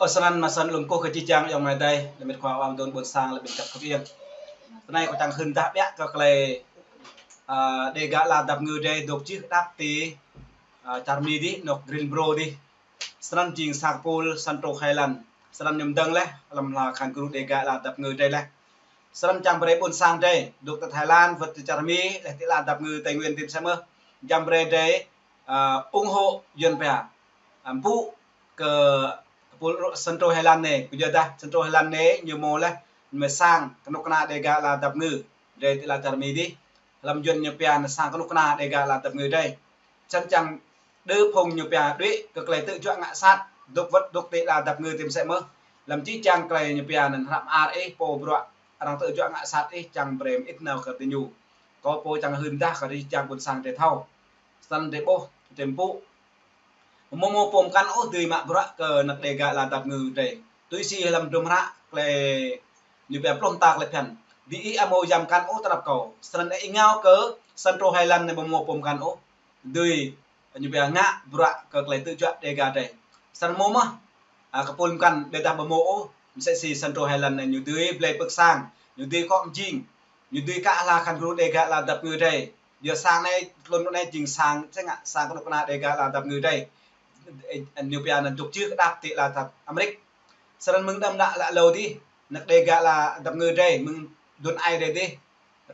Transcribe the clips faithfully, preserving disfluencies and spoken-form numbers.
Snăn mă snăn lŏm kơkuh kơ jih jang ayŏng amai adơi, lĕ mĕt khua wa dôn ƀôn sang lĕ ƀing găp kơ kiăng. Tơ anai kâo čang hưn dah biă kơ klei, a, Dega Ala Dap Ngư drei dôk čih kơdăp ti, a, čar Mi dih, anŏ Greensboro dih. Snăn jing sa kơpul Santo Highland. Snăn ñu mdơ̆ng leh, hlăm hla khăn gru Dega Ala Dap Ngư drei leh. Snăn čang brei ƀôn sang drei, dôk ti Thái Lan, wơ̆t ti čar Mi, leh ti Ala Dap Ngư Tây Nguyên dih msĕ mơh. Čang brei drei, a, ủng hộ Yuăn pia. A, mpŭ kơ kơpul Santo Highland anei, kyuadah Santo Highland anei ñu mâo leh, mơ̆ sang kơnuk kơna Dega Ala Dap Ngư drei ti ala čar Mi dih. Hlăm Yuăn ñu pia anăn sang kơnuk kơna Dega Ala Dap Ngư drei. Snăn čang đơ phung ñu pia đuĕ kơ klei tơjuă ngă sat, dôk wơ̆t dôk ti Ala Dap Ngư dih msĕ mơh. Hlăm jih jang klei ñu pia anăn hră mơar ih, pô bruă arăng tơjuă ngă sat ih, čang brei mơĭt nao kơ diñu. Kâo pô čang hưn dah kơ jih jang ƀôn sang drei thâo. Snăn drei ƀuh, drei mpŭ. Mâo mâo pô mkăn ôh dưi mă bruă kơ anak Dega Ala Dap Ngư drei. Tui si hlăm hdruôm hră klei ñu pia pluh mta klei bhiăn. Diih amâo yam mkăn ôh tơlăp kâo. Snăn ih êngao kơ Santo Highland anei mâo mâo pô mkăn ôh dưi ñu pia ngă bruă kơ klei tơjuă Dega drei. Snăn mâo mơh, a, kơpul mkăn ƀiădah ƀu mâo ôh. Msĕ si Santo Highland anei ñu dưi blei pơ̆k sang, ñu dưi akŏ mjing, ñu dưi kă hla khăn gru Dega Ala Dap Ngư drei. Yua sang anei, tlôn anei jing sang, sĕ ngă, sang kơnuk kơna Dega Ala Dap Ngư drei. Ñu pia anăn dôk čih kơdăp ti ala čar Amêrik. Snăn mơ̆ng đăm đă lă êlâo dih, anak Dega Ala Dap Ngư drei, mơ̆ng dŭn ai drei dih.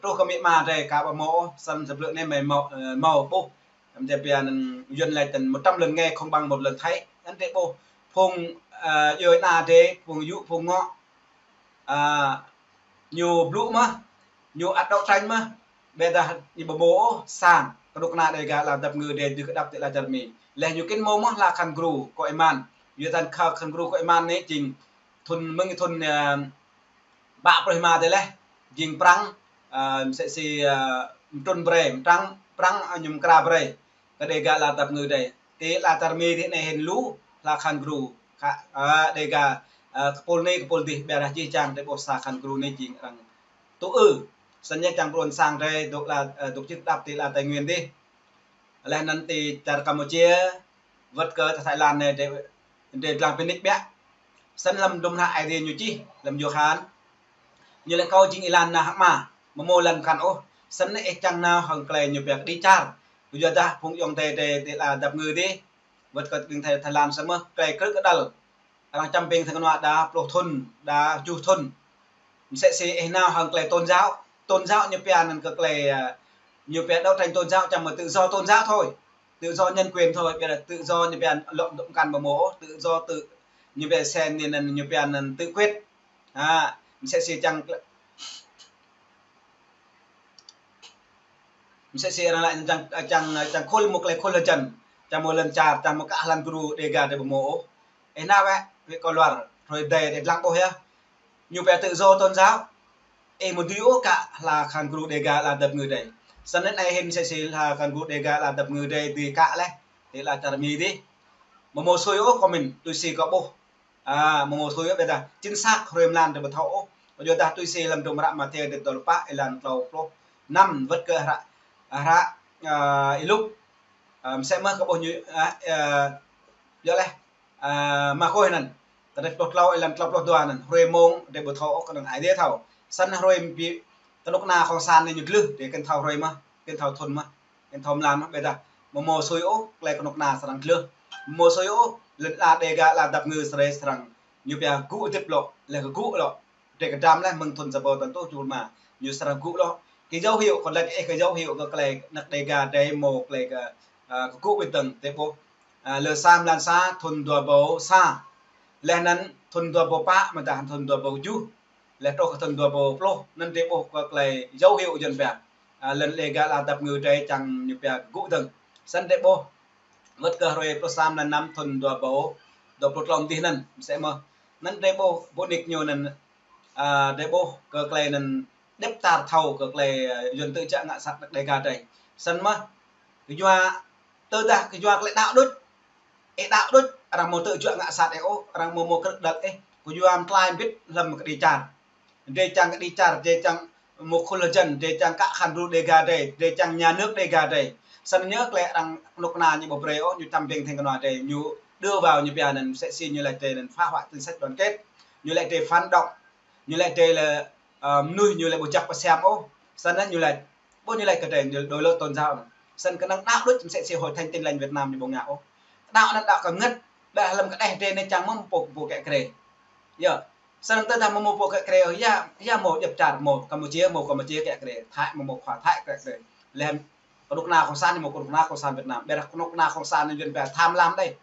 Truh kơ amĭ ama drei ka ƀu mâo ôh, snăn sa blư̆ anei mơ̆ mâo, ơ, mâo ƀuh. Đăm čih pia anăn Yuăn lač tăn một trăm lần nghe không bằng một lần thấy. Anăn drei ƀuh phung, ơ, djuê ana drei, phung yŭ, phung ngŏ. A, ñu blŭ mơh, ñu ăt đấu tranh mơh, ƀiădah ñu ƀu mâo ôh sang kơnuk kơna Dega Ala Dap Ngư drei dưi kơdăp ti ala čar Mi. Leh ñu kĭn mâo mơh hla khăn gru kơ êman. Yua tăn kơ khăn gru kơ êman anei jing thŭn mơ̆ng thŭn, ơ, pă pluh êma dih leh, jing Prăng, ơ, msĕ si, ơ, mtrŭn brei, Prăng, Prăng, ơ, ñu mkra brei kơ Dega Ala Dap Ngư drei. Ti ala čar Mi dih anei hĭn lu hla khăn gru, kơ, ơ, Dega, ơ, kơpul anei kơpul dih ƀiădah jih jang drei ƀuh sa khăn gru anei jing arăng tŭ ư. Snăn yơh čang ƀôn sang drei dôk ala, ơ, dôk čih kơdăp ti ala Tây Nguyên dih. Leh anăn ti čar Campuchia, wơ̆t kơ ti Thái Lan anei drei, drei dlăng pơnik ƀiă. Snăn hlăm hdruôm hră Aê Diê ñu čih, hlăm Yôhan. Ñu lač kâo jing êlan nao hơ̆k mơak, mâo mâo êlan mkăn ôh. Snăn ih čang nao hŏng klei ñu pia kơđi čar. Kyuadah phung ayŏng adei drei ti ala Dap Ngư dih, wơ̆t kơ ƀing Thái, Thái Lan samơ̆ klei krư̆ kơđăl. Arăng čăm ƀing thâo kơnua đa pluh thŭn, đa kjuh thŭn. Msĕ si ih nao hŏng klei tôn giáo. Tôn giáo ñu pia anăn kơ klei, ơ, ñu pia đấu tranh tôn giáo, čăm mơ̆ tự do tôn giáo thôi. Tự do nhân quyền thôi, ƀiădah tự do ñu pia lŏ dŏ mkăn ƀu mâo ôh, tự do tự, ñu pia sen anăn ñu pia anăn tự quyết. Ha, msĕ si čang, msĕ si arăng lač čang, čang, čang khul mâo klei khul hơjăn, čang mâo lŏn čar, čang mâo kă hla khăn gru Dega drei ƀu mâo ôh. Ih nao wĕ, wĕ kơ luar, hruê adih drei dlăng ƀuh yơh. Ñu pia tự do tôn giáo. Ih amâo dưi ôh kă hla khăn gru Dega Ala Dap Ngư drei. Snăn anei hĭn msĕ si hla khăn gru Dega Ala Dap Ngư drei dưi kă leh ti ala čar Mi dih. Mâo mâo sui ôh kơ mĭn, tui si kâo ƀuh. A, mâo mâo sui ôh ƀiădah chính xác hruê mlan drei ƀu thâo ôh. Kyuadah tui si hlăm hdruôm hră Mathiơ dêh dôl pă êlan tlâo pluh năm wơ̆t kơ hră, hră, a, Y-Luk. A, msĕ mơh kâo ƀuh ñu, a, a, yua leh, a, Markôs anăn. Kơdrêč pluh tlâo êlan tlâo pluh dua anăn. Hruê mông drei ƀu thâo ôh, kơnơ̆ng Aê Diê thâo. Snăn hruê bi, kơnuk kơna cộng sản anei ñu glưh, drei kăn thâo hruê mơh, kăn thâo thŭn mơh, kăn thâo mlan mơh, ƀiădah mâo mâo sui ôh, klei kơnuk kơna srăng glưh. Mâo sui ôh, lŏn ala Dega Ala Dap Ngư srăng, srăng ñu pia gŭ hơdip lŏ, leh kơ gŭ lŏ. Drei kơdăm leh mơ̆ng thŭn sa êbâo tăn tuh jŭ rơma, ñu srăng gŭ lŏ. Kơ dấu hiệu, kâo lač kơ ih kơ dấu hiệu kơ klei anak Dega drei mâo klei kơ, a, kơ gŭ ƀĭt dơ̆ng, drei ƀuh. A, lơ sa mlan sa, thŭn dua êbâo sa. Leh anăn thŭn dua êbâo pă, mơ̆ng dah thŭn dua êbâo kjuh. Leh truh kơ thŭn dua êbâo pluh, anăn drei ƀuh kơ klei dấu hiệu Yuăn pia. A, lŏn Dega Ala Dap Ngư drei čang ñu pia gŭ dơ̆ng. Snăn drei ƀuh. Wơ̆t kơ hruê pluh sa mlan năm thŭn dua êbâo dua pluh tlâo dih anăn, msĕ mơh. Anăn drei ƀuh, ƀuh nik ñu anăn, a, drei ƀuh kơ klei anăn djăp čar thâo kơ klei, a, Yuăn tơjuă ngă sat anak Dega drei. Snăn mơh, kyua tơdah kyua klei đăo đôč, ih đăo đôč, arăng amâo tơjuă ngă sat ih ôh, arăng amâo mâo krư̆ kơđăl ih, kyua mtlai mbĭt hlăm kơđi čar. Drei čang kơđi čar, drei čang mâo khul hơjăn, drei čang kă khăn gru Dega drei, drei čang nhà nước Dega drei. Snăn ñu klei arăng kơnuk kơna ñu ƀu brei ôh, ñu čăm ƀing thâo kơnua drei, ñu đưa vào ñu pia anŭn msĕ si ñu laĭ tơ anŭn phá hoại chính sách đoàn kết. Ñu laĭ tơ phản động. Ñu laĭ tơ lĕ, ơ, mơnuih ñu laĭ ƀu jak pơsiam ôh. Snăn ñu laĭ, ƀu ñu laĭ kơ tơ anŭn đôi lốt tôn giáo anŭn. Snăn kơnơ̆ng đaŏ đôč msĕ si Hội Thánh Tin Lành Việt Nam ñu ƀu ngă ôh. Đaŏ anŭn đaŏ kơ ngăt, ƀĕ hlăm kơ đeh tơ anai čang mơ̆ pô, pô kĕ krê. Yơh. Snăn tơdah mơ̆ mơ̆ pô kĕ krê, yơh, yơh mơ̆ djŏp čar, mơ̆ Campuchia, mơ̆ Campuchia kĕ krê. Thái mơ̆ mơ̆ khua Thái kĕ krê. Lĕ kơnuk kơna cộng sản anai mơ̆ kơnuk kơna cộng sản Việt Nam. Ƀĕ dah kơnuk kơna cộng sản anai Yuăn pia tham lam đơi.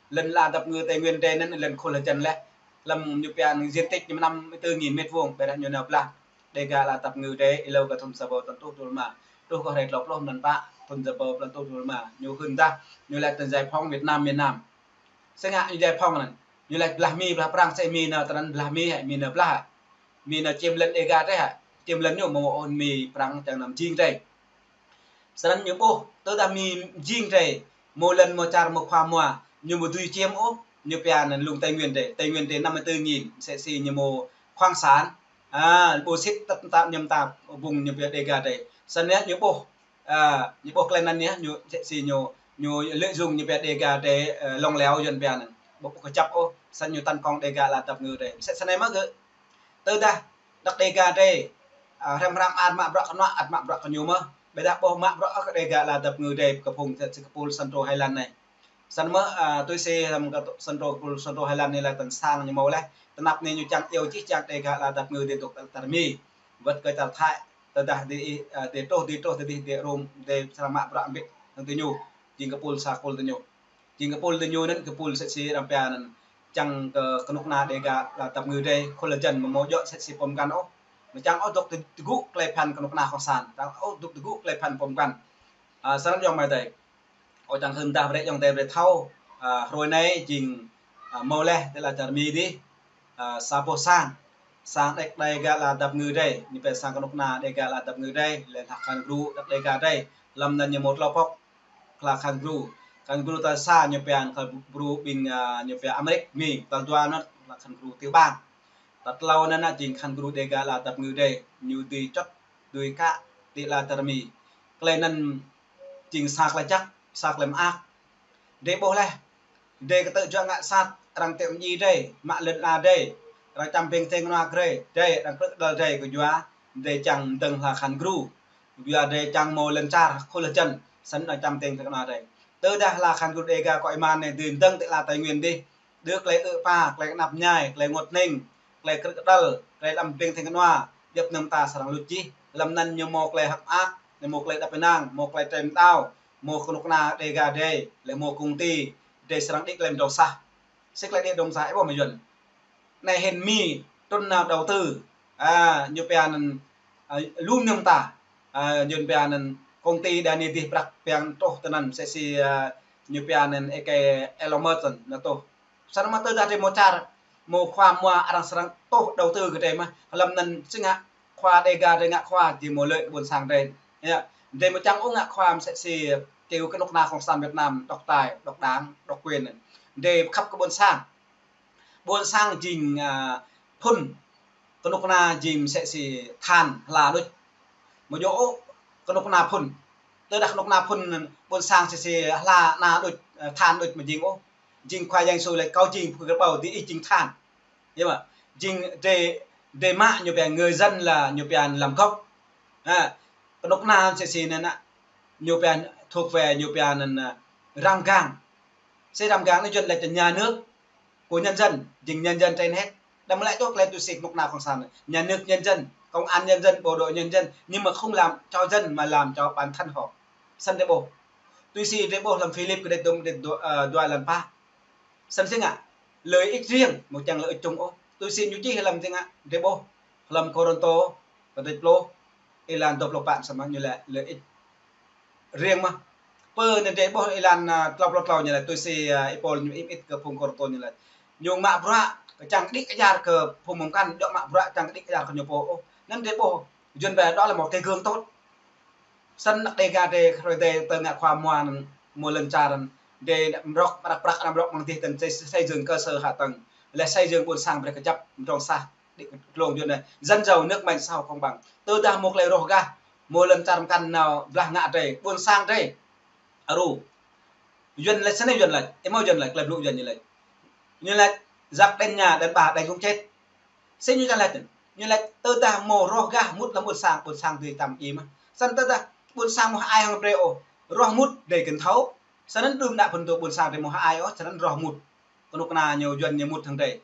Lŏn ala dap kơngư Tây Nguyên tơ anai lŏn khul hơjăn lĕ. Lăm ñu pia anŭn diện tích ñu năm mươi tư nghìn mét vuông, ƀĕ dah ñu nao blah Đêga ala dap kơngư tơ, êlâo kơ thŭn sa rơbâo tơl truh tơl rơma. Truh kơ hrơi klâo pluh mlan pă, thŭn sa rơbâo tơl truh tơl rơma. Ñu hưn dah, ñu laĭ tơ giải phóng Việt Nam miền Nam. Sĭt ngă ñu giải phóng anŭn. Ñu laĭ blah Mi, blah Prăng, sĭt Mi nao tơ anŭn blah Mi hă, Mi nao blah hă. Mi nao čim lŏn Đêga tơ hă. Čim lŏn ñu mơ̆ ôn Mi Prăng čang năm jing tơ. Snăn ñu ƀuh, tơdah Mi jing tơ, mơ̆ lŏn mơ̆ čar mơ̆ khua mua, ñu ƀu dưi čim ôh, ñu pia anŭn lŏn Tây Nguyên tơ, Tây Nguyên tơ năm mươi tư nghìn, msĕ si ñu mơ̆ khoáng sản, a, ƀu sĭt tơ̆t tap ñăm tap, ƀŭng ñu pia Đêga tơ. Snăn ñu ƀuh, a, ñu ƀuh tơlơi anŭn ñu, msĕ si ñu, ñu lợi dụng ñu pia Đêga tơ, ơ, lŏng leo Yuăn pia anŭn. Ƀu, ƀu kơjăp ôh, snăn ñu tấn công Đêga ala dap kơngư tơ. Msĕ snăn mơ̆ gơ̆. Tơdah, đăk Đêga tơ, a, hrăm hrăm ăt mă bruă kơ anŭn, ăt mă bruă kơ ñu mơ̆n. Ƀĕ dah ƀu mă bruă kơ Đêga ala dap kơngư tơ, kơ phung tơ, si kơpul Central Highland anai. Snăn mơ̆, a, tui si hrăm kơ Central, kơpul Central Highland anai lĕ tơ̆ng sang ñu mơ̆ lĕ. Tơnap anai ñu čang iâu čih čang Đêga ala dap kơngư tơ dŏ tơ čar Mi. Wơ̆t kơ čar Thái, tơdah dih, a, dih truh, dih truh, dih, dih rôm, dih srăng mă bruă mbĭt, tơ ñu, jing kơpul sa kơpul tơ ñu. Jing kơpul tơ ñu anŭn, kơpul msĕ si arăng pia anŭn, čang kơ kơnuk kơna Đêga ala dap kơngư tơ, khul hơjăn mơ̆ mơ̆ djŏ msĕ si pơm kăn ôh. Mơ̆ čang ôh dŏ tơ-, tơgŭ tơlơi phiăn kơnuk kơna cộng sản, čang ôh dŏ tơgŭ tơlơi phiăn pơm kăn. A, snăn yŏng mơi tơ. Ơ čang hưn dah brơi yŏng tơ brơi thâo, a, hrơi anai jing, a, mơ̆ lĕ tơ ala čar Mi dih, a, sa boh sang. Sang đĕk Đêga ala dap kơngư tơ, ñu pia sang kơnuk kơna Đêga ala dap kơngư tơ, lĕ hlak khăn gru đăk Đêga tơ. Lăm anŭn ñu mơ̆ tlâo pŏk, hlak khăn gru. Khăn gru tal sa ñu pia khăn gru ƀing, a, ñu pia Amêrik, Mi, tal dua anŭn hlak khăn gru tiểu bang. Tal tlâo anŭn anŭn jing khăn gru Đêga ala dap kơngư tơ, ñu dưi čŏt, dưi kă, tơ ala čar Mi. Tơlơi anŭn jing sa tơlơi jăk, sa tơlơi mơak. Dih ƀuh lĕ, dih kơtư̆ juă ngă sat, arăng tĕ mơñi dih, mă lŏn ala dih, arăng čăm ƀing tơng kơnua krê, dih, arăng krư̆ kơđăl dih kơ yua, dih čang dơ̆ng hlak khăn gru. Yua dih čang mơ̆ lŏn čar, khul hơjăn, snăn arăng čăm tĕng kơnua dih. Tơdah hlak khăn gru Đêga kơ ih mă anai dưi dơ̆ng tơ ala Tây Nguyên dih, đơ tơlơi ư̆ pă, tơlơi kơnap mơñai, tơlơi ngot hning, tơlơi krư̆ kơđăl, tơlơi lăm ƀing tơng kơnua, djŏp anŭn ta srăng luč čih, lăm anŭn ñu mơ̆ tơlơi hơ̆k mơak, ñu mơ̆ tơlơi đăp ênang, mơ̆ tơlơi trem đao, mơ̆ kơnuk kơna Đêga tơ, lĕ mơ̆ công ty, tơ srăng đĭ tơlơi mơdrŏng sah. Sĭt tơlơi đĭ mơdrŏng sah, ih ƀuh mơ̆ Yuăn. Anai hĭn Mi, trŭn nao đầu tư, a, ñu pia anŭn, a, lŏm anŭn ta, a, Yuăn pia anŭn công ty đa anai dih prăk piăng truh tơ anŭn, msĕ si, a, ñu pia anŭn ê kơ Elon Musk anŭn, nao truh. Snăn mơ̆ tơdah dih mơ̆ čar, mơ̆ khua mua arăng srăng truh đầu tư kơ dih mơ̆n, lăm anŭn sĭt ngă khua Đêga dih ngă khua, dih mơ̆ lĕ ƀôn sang dih. Yơh, dih mơ̆ čang ôh ngă khua msĕ si, kơ kơnuk kơna cộng sản Việt Nam, độc tài, độc đảng, độc quyền. Dih khăp kơ ƀôn sang. Ƀôn sang jing, a, phŭn, kơnuk kơna jing msĕ si than, hla đôč. Mơ̆ djŏ ôh, kơnuk kơna phŭn. Tơdah kơnuk kơna phŭn, ƀôn sang msĕ si hla, hla đôč, a, than đôč mơ̆ jing ôh. Jing Khua Yang Yêsu laĭ kâo jing pô kơƀâo, dih ih jing than. Yơh mơ̆, jing dih, dih mă ñu pia người dân là ñu pia làm gốc. Ha, kơnuk kơna msĕ si anŭn, ñu pia thuộc về ñu pia anŭn, a, răm gang. Sĭt răm gang anŭn Yuăn laĭ tơ nhà nước của nhân dân, jing nhân dân trên hết. Đăm laĭ tŭ tơlơi tui si kơnuk kơna cộng sản, nhà nước nhân dân, công an nhân dân, bộ đội nhân dân, nhưng mà không làm cho dân mà làm cho bản thân họ. Snăn dih ƀuh. Tui si dih ƀuh lăm Philip kơđĕt dŭm, kơđĕt dua, a, dua lăn pă. Snăn sĭt ngă, lợi ích riêng, mơ̆ čang lợi ích chung ôh. Tui si ñu čih lăm sĭt ngă, dih ƀuh, lăm Kôrintô, kơđĕt pluh, êlan dua pluh pă samơ̆ ñu laĭ lợi ích riêng mơ̆n. Pơ anai dih ƀuh êlan, a, tlâo pluh tlâo ñu laĭ tui si, a, Y-Pôl ñu iâu iâu kơ phung Kôrintô ñu laĭ. Ñu mă bruă, čang đĭ kơjar kơ phung mơ̆ng kăn, djŏ mă bruă čang đĭ kơjar kơ ñu pô ôh. Anŭn dih ƀuh, Yuăn pia đó là một cái gương tốt. Snăn đăk Đêga tơ, hrơi tơ, tơ ngă khua mua anŭn, mơ̆ lŏn čar anŭn, dih mrŏk, prăk prăk, mrŏk mơ̆ng dih tơ̆ng xây, xây dựng cơ sở hạ tầng. Lĕ xây dựng ƀôn sang brơi kơjăp, mơdrŏng sah. Đĭ tlông Yuăn anai, dân giàu nước mạnh xã hội công bằng. Tơdah mơ̆ tơlơi rŏh gah, mơ̆ lŏn čar mơ̆ng kăn nao blah ngă tơ, ƀôn sang tơ. Aru. Yuan laĭ sĭt anai, Yuan laĭ. Ih hmâo Yuan laĭ, tơlơi blŭ Yuan ñu laĭ. Ñu laĭ, giặc đến nhà, đến bar, đến cũng chết. Sĭt ñu čang laĭ. Ñu laĭ, tơdah hmâo roh gah mŭt lăm ƀôn sang, ƀôn sang dưi tăm djai mơ̆n. Snăn tơdah ƀôn sang hmâo hơăi hăng drei ôh, roh mŭt drei kăn thâo. Snăn đưm đă phŭn dô ƀôn sang drei hmâo hơăi ôh, snăn roh mŭt. Kơnuk kơna ñu Yuan ñu mŭt hăng drei.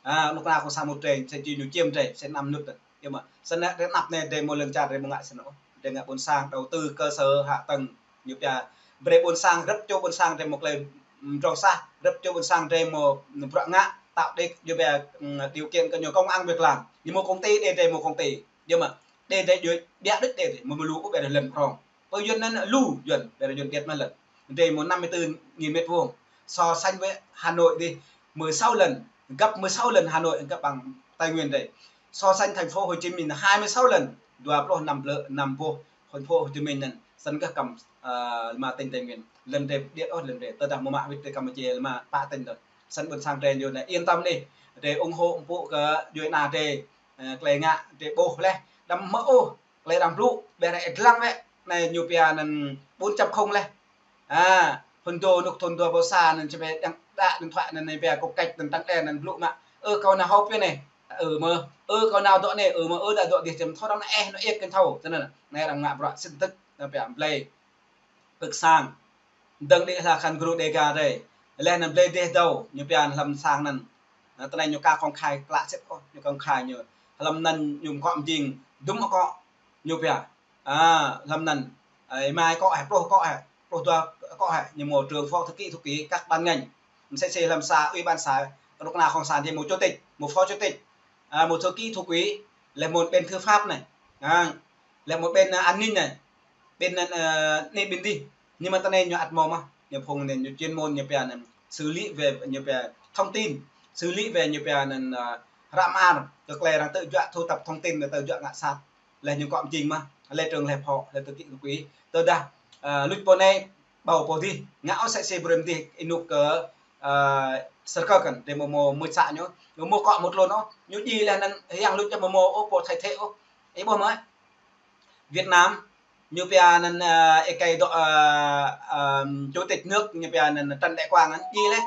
A, kơnuk kơna kông sang mŭt drei, sĭt ñu čiêm drei, sĭt năm mơnŭt. Yơh mơ̆, snăn drei anăp anai drei hmâo lŏn čar drei hmâo ngă sĭt anŭn. Drei ngă ƀôn sang đầu tư cơ sở hạ tầng, ñu pia brei ƀôn sang, grăp čô ƀôn sang drei hmâo klei, ưm, mdrŏng sah, grăp čô ƀôn sang drei hmâo bruă ngă, tạo đê-, ñu pia, ưm, điều kiện kơ ñu công ăn việc làm. Ñu hmâo công ty, đê drei hmâo công ty. Yơh mơ̆, đê drei djuai, ƀiă đôč đê drei, hmâo mơ̆ lu ƀiă drei lăm krong. Pơ Yuan anăn lu Yuan, ƀiă drei Yuan điêt mơ̆n lăn. Drei hmâo năm mươi tư nghìn mét vuông. So sánh với Hà Nội đi, mười sáu lần, gấp mười sáu lần Hà Nội, gấp bằng Tây Nguyên drei. So sánh thành phố Hồ Chí Minh hai mươi sáu lần, dua pluh năm lơ-, năm boh thành phố Hồ Chí Minh anăn, snăn kơ kăm, ơ, lima tỉnh Tây Nguyên. Lăn drei điêt ôh, lăn drei. Tơdah hmâo mă wĭt drei Campuchia lima pă tỉnh dơ̆ng. Snăn ƀôn sang drei ñu anai yên tâm đi. Drei ủng hộ mpŭ kơ djuai ana drei, ơ, klei ngă drei ƀuh leh. Đăm hmâo ôh klei arăng blŭ, ƀiă drei dlăng wĕ, anai ñu pia anăn bốn chấm không leh. A, phŭn dô nuk thŭn dua ƀâo sa anăn či ƀiă dăng đă điện thoại anăn anai pia kŏ kĕč anăn tăng đen anăn blŭ mă. Ơ, kâo nao họp pơ anai. Ơ mơ̆. Ơ, kâo nao dŏ anai. Ơ mơ̆, ơ, đa dŏ dih čem thâo đăm anai, ơ, ñu ĕp kăn thâo. Snăn anai arăng mă bruă sĭt tơ̆k, anai pia blei pơ̆k sang. Dơ̆ng đĭ hla khăn gru Đêga drei. Leh anăn blei dêh dâo, ñu pia hlăm sang anăn. Anăn tơ anai ñu ka công khai klă sĭt ôh, ñu công khai ñu. Hlăm anăn ñu mkŏ mjing, dŭm akŏ, ñu pia. A, hlăm anăn, ơ, êma akŏ hĕ, pluh akŏ hĕ, pluh dua akŏ hĕ, ñu hmâo trưởng phó thư ký, thư ký các ban ngành. Msĕ si hlăm xã, ủy ban xã, kơnuk kơna kông sang drei hmâo chủ tịch, hmâo phó chủ tịch, a, hmâo thư ký, thư ký, leh hmâo bên tư pháp anai. A, leh hmâo bên, ơ, an ninh anai. Bên anăn, ơ, anai bên dih. Nhưng mà tơ anai ñu ăt hmâo mơh. Ñu phung anai ñu chuyên môn ñu pia anăn xử lý về ñu pia thông tin, xử lý về ñu pia anăn, ơ, hră mơar, kơ klei arăng tơjuă thu thập thông tin, tơjuă ngă sat. Leh ñu mkŏ mjing mơh. Leh trưởng leh phó, leh thư ký, thư ký. Tơdah, ơ, luč pô anai, ƀâo pô dih, ngă ôh sĕ si brơi mơ̆ dih, ênuk kơ, ơ, circle kăn, drei hmâo, hmâo mưč să ñu, ñu hmâo akŏ hmâo tlôn ôh, ñu djai leh anăn hiăng luč čăm hmâo ôh pô thay thế ôh. Ih ƀuh mơ̆, Việt Nam, ñu pia anăn, ơ, êkei dŏ, ơ, ơ, chủ tịch nước, ñu pia anăn Trần Đại Quang anăn, djai leh,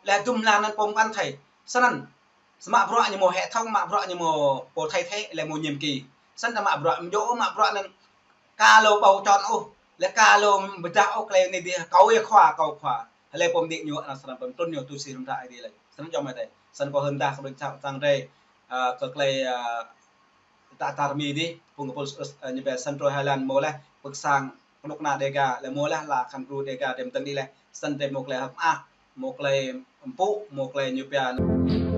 leh dŭm lăn anăn pô mkăn thay, snăn, Mă bruă ñu hmâo hệ thống, mă bruă ñu hmâo pô thay thế, leh hmâo nhiệm kỳ. Snăn ta mă bruă, mjŏ mă bruă anăn ka lŏ ƀâo čŏng ôh, leh ka lŏ pơdah ôh klei anai dih, kâo yơh khua, kâo khua. Leh pô mđĭ ñu, anăn snăn pơtrŭn ñu tui si hrăm hră Aê Diê leh. Snăn jŏng mơ̆ tơ. Snăn kâo hưn dah kơ ƀing čang, čang drei, ơ, kơ klei, ơ, ta tar mi dih, phung kơ pul, ơ, ñu pia Central Highland hmâo leh, pơ̆k sang kơnuk kơna Đêga, leh hmâo leh hla khăn gru Đêga, drei mdơ̆ng đĭ leh, snăn drei hmâo klei hơ̆k mơak, hmâo klei mpŭ, hmâo klei ñu pia anăn.